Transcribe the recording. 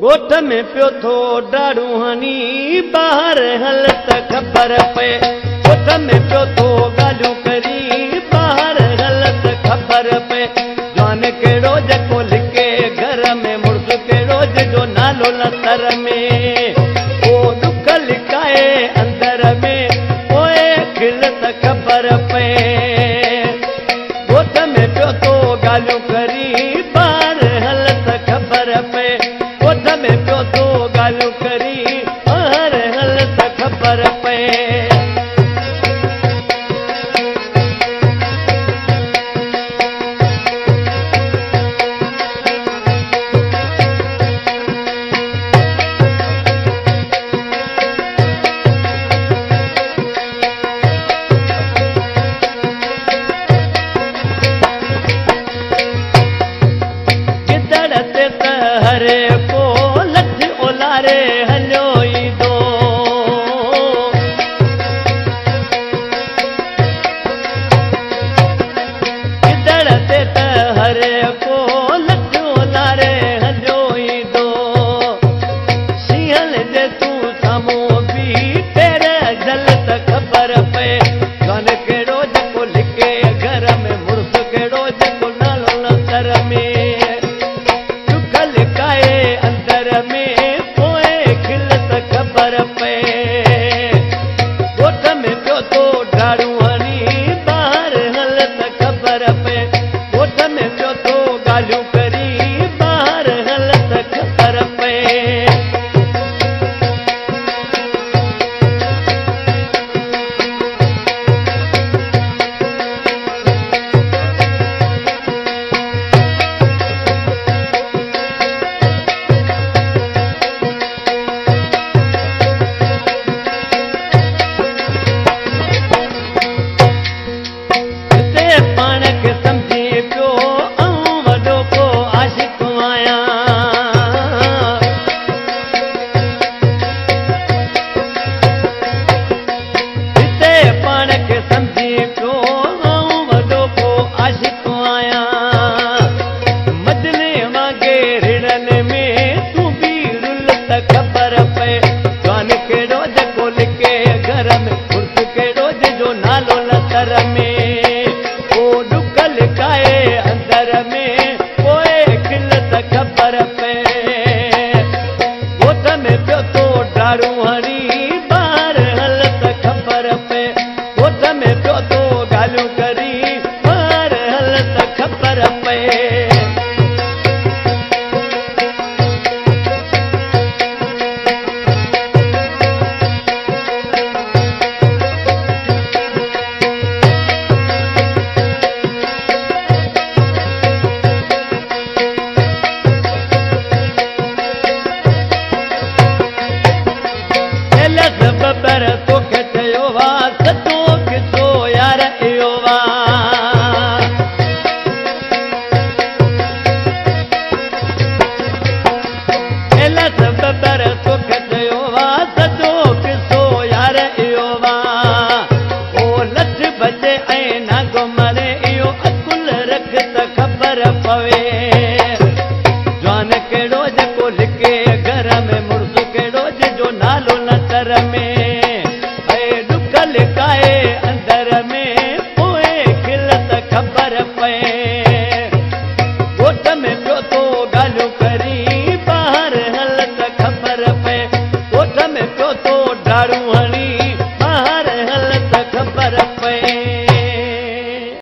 ॻोठ में पियो थो डाड़ू हणी ॿाहिरि हल त ख़बर पए। ॻोठ में पियो थो ॻाल्हियूं करी ॿाहिरि हल त ख़बर पए। जवान कहिड़ो जेको लिके घर में, मुड़ुस कहिड़ो जंहिंजो नालो न सर में। ओ ॾुख लिकाए अंदर में, पोइ खिल त ख़बर पए। ॻोठ में पियो थो ॻाल्हियूं करी ॿाहिरि हल त ख़बर पए। ॻोठ में पियो थो ॻाल्हियूं करी ॿाहिरि हल त ख़बर पए। गिदड़ ते त हरे को लठ ओलारे हलियो ईंदो। गिदड़ ते त हरे को लठ ओलारे हलियो ईंदो। शींहल जे तूं साम्हूं बि पेर झल त ख़बर पए। जवान कहिड़ो जेको लिके घर में, मुड़ुस कहिड़ो जेको नालो न सर में। ॾुख लिकाए अंदर में, पोइ खिल त ख़बर पए। ॻोठ में पियो थो डाड़ू हणी ॿाहिरि हल त ख़बर पए। ॻोठ में पियो थो ॻाल्हियूं करी ॿाहिरि हल त ख़बर पए। हिते पाण खे सम्झी पियो आऊं वॾो को आशिक आहियां। हिते पाण खे सम्झी पियो आऊं वॾो को आशिक आहियां। मजने वांगे रिड़नि में तूं बि रुल त ख़बर पए। जवान कहिड़ो जेको लिके घर में, मुड़ुस कहिड़ो जंहिंजो नालो न सर में। ओ ॾुख लिकाए अंदर में, पोइ खिल त ख़बर पए। ॻोठ में पियो थो डाड़ू हणी ॿाहिरि हल त ख़बर पए। ॻोठ में पियो थो ॻाल्हियूं करी ॿाहिरि हल त ख़बर पए। बबर तोखे चयो आहे सॼो किसो यार इहो आहे। बबर तोखे चयो आहे सॼो किसो यार इहो आहे। ओ लठ बजे ऐं